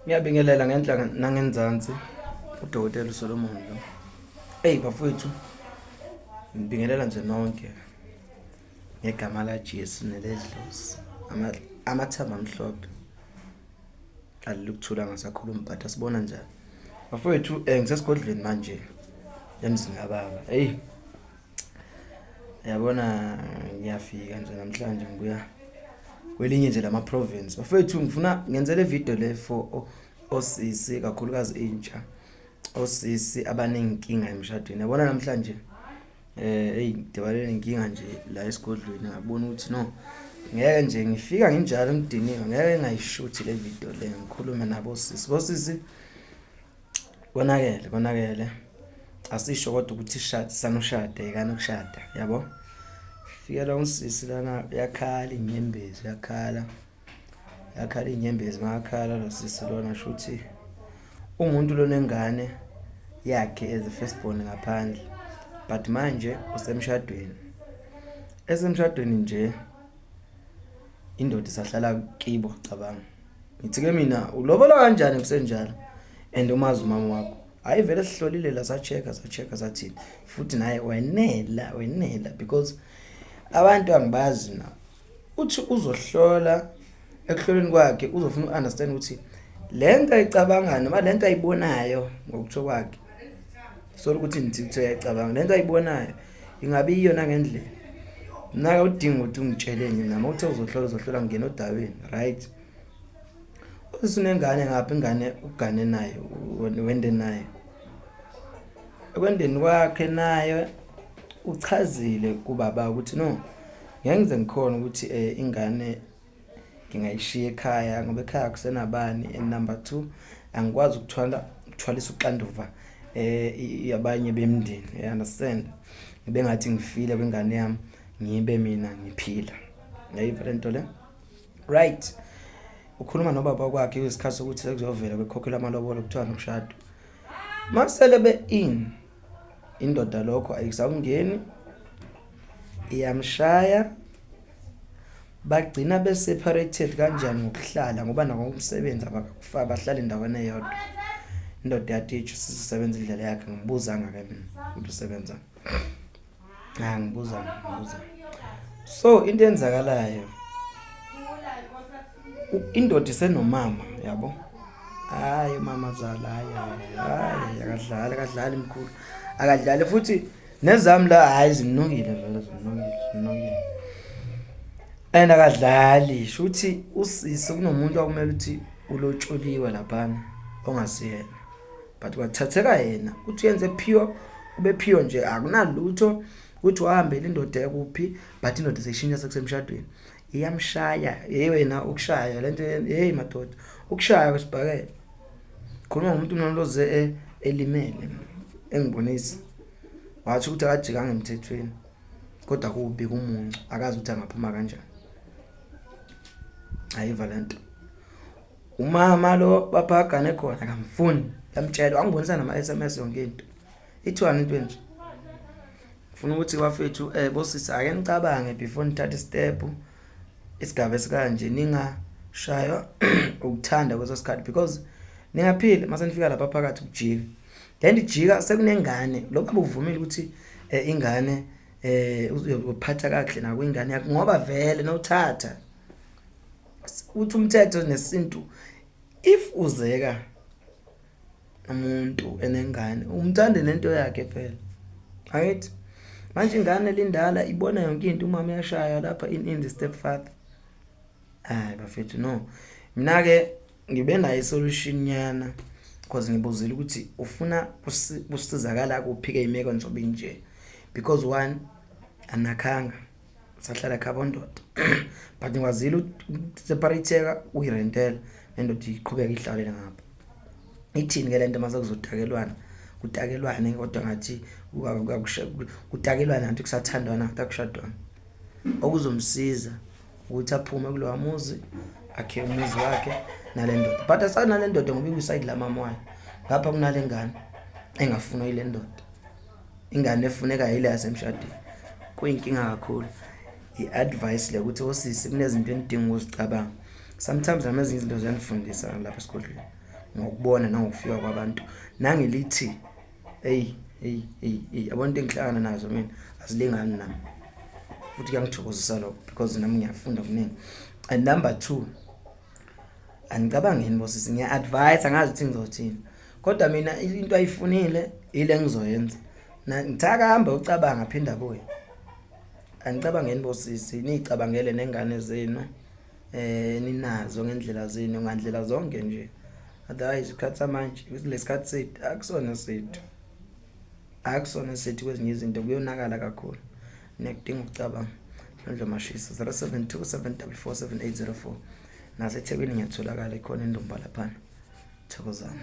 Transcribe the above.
Ngiyabingelela ngenhla nangenzansi, uDokotela uSolomon lo. Eyi bafowethu, ngibingelela nje nonke ngegama laJesu neledlozi. Amathamba amhlophe alile ukuthula ngasakhuluma but asibona njani. Bafowethu, ngisesigodlweni manje emzini kababa. Eyi yabona, ngiyafika nje namhlanje, ngibuya kwelinye nje lama province. Bafowethu, ngifuna ngenze le video le for osisi, kakhulukazi intsha, osisi abanenkinga emshadweni. Yabona namhlanje, hey, ngidibane nenkinga nje la esigodlweni, ngabona ukuthi no, ngeke nje ngifika nginjalo ngidiniwe, ngeke ngayishuthi le video le, ngikhulume nabo sisi. Bosisi, konakele, konakele. Asisho kodwa ukuthi shada sanushada yekani ukushada, yabo. Fikela usisi lana, uyakhala inyembezi, uyakhala, yakhala inyembezi. Makakhala lo sisi lona, shuthi umuntu lonengane yakhe as a firstborn ngaphandle, but manje usemshadweni. Esemshadweni nje, indoda isahlala kibo. Cabanga, ngithi-ke mina, ulobola kanjani kusenjalo and umazi umama wakho? Hayi vele, sihlolile la, sa-check-a, sa-check-a, sathini futhi naye wenela, wenela, because abantu angibazi na. Uthi uzohlola, ekuhloleni kwakhe uzofuna uku-understand ukuthi le nto ayicabangayo noma le nto ayibonayo, ngokutho kwakhe, sorry ukuthi ngithi ukuthi uyayicabanga, le nto ayibonayo ingabe iyona ngendlela. Mna udinga ukuthi ungitsheleni mina. Uma uthe uzohlola, uzohlola, ngena odabeni, right? Usunengane ngapha, ingane ugane nayo, wende nayo. Ekwendeni kwakhe nayo uchazile kubaba ukuthi no, ngeke ngize ngikhona ukuthi ingane ngingayishiya ekhaya ngoba ekhaya kusenabani, and number 2, angikwazi ukuthwala, ukuthwalisa uxanduva abanye bemndeni, you understand? Ngibe ngathi ngifile kwingane yami, ngibe mina ngiphila. Yayiva lento le, right? Ukhuluma nobaba kwakhe isikhathi sokuthi sekuzovela kwekhokhelwa amalobolo, kuthiwa nokushadwa masele be-in. Indoda lokho ayisakungeni, iyamshaya. Bagcina be-separated kanjani? Ngokuhlala, ngoba nakomsebenzi abakakufa, bahlala endaweni eyodwa. Indoda yatitsha, usisebenza indlela yakhe. Ngibuzanga-ke mina ukuthi usebenza, cha, ngibuzanga, ngibuzanga. So into eyenzakalayo, indoda isenomama, yabo. Hayi, umama zala, hayi, hayi, akadlali, akadlali mkhulu, akadlali futhi. Nezami la, hayi, zimnukile vele, zimnukile, zimnukile and akadlali. Shuthi usisi kunomuntu akumele ukuthi ulotsholiwe laphana ongasiyena, but kwathatheka yena uthi yenze pure, ube pure nje, akunalutho ukuthi wahambela indoda yakuphi. But indoda seyishintsha, sekusemshadweni, iyamshaya. Hey wena, ukushaya lento, hey madoda, ukushaya kwesibhakela. Khuluma ngomuntu unoloze elimele, engibonisa wathi ukuthi akajikanga emthethweni, kodwa kubi, kumuncu, akazi ukuthi angaphuma kanjani. Ayiva lento. Umama lo baphagane khona akamfuni, yamtshela, wangibonisa nama-SMS, yonke into. Ithiwani into enje? Ngifuna ukuthi bafethu, bosisi, ake nicabange before nithathe step, isigaba esikanje. Ningashaywa ukuthanda kweso sikhathi, because ningaphili mase nifika lapha phakathi kujika, then ijika sekunengane. Lo baba uvumile ukuthi ingane uzophatha kakuhle nako ingane yakhe, ngoba vele nowuthatha uthi umthetho nesintu, if uzeka umuntu enengane, umthande nento yakhe phela, angithi? Manje ingane lindala ibona yonke into, umama uyashaya lapha in the step father. Hayi bafethu, no, mina ke ngibe nayo isolution nyana, because ngibuzile ukuthi ufuna kusizakala kuphi ke imeko njengoba inje, because one, anakhanga sahlala khabo ndoda, but ngikwazile ukuseparate-eka, uyirentela nendoda, iqhubeka ihlalele ngapha. Ithini ke lento mase kuzotakelwana, kutakelwane, kodwa ngathi kutakelwana ngathi kusathandwana, ngathi akushadwana? Okuzomsiza ukuthi aphume kulowa muzi, akhe umuzi wakhe nale ndoda, but asanale ndoda ngoba ikwisayidi lamama wayo. Ngapha kunale ngane engafunwa yile ndoda, ingane efuneka yile yasemshadweni. Kuyinkinga kakhulu. I-advice le ukuthi osisi, kunezinto enidinga ukuzicabanga sometimes. Nami ezinye izinto ziyanifundisa lapha esigodlweni. Ngokubona nangokufika kwabantu nangelithi, eyi eyi eyi eyi, yabona into engihlangana nazo mina azilingani nami, futhi kuyangithokozisa lokho because nami ngiyafunda kuningi. And number 2, angicabangi bosisi, ngiya-advise, angazi ukuthi ngizothini, kodwa mina into ayifunile ile engizoyenza. Ngithaka hambe ucabanga aphinde abuye. Anicabangeni bosisi, niyicabangele nengane zenu, ninazo ngendlela zenu, ngandlela zonke nje. Otherwise isikhathi samanje, lesikhathi sethu akusona sethu, akusona sethu. Kwezinye izinto kuyonakala kakhulu, niyakudinga ukucabanga. Ndlo Mashisa, 072 744 7804. NaseThekwini ngiyatholakala, ikhona indumba laphana. Thokozani.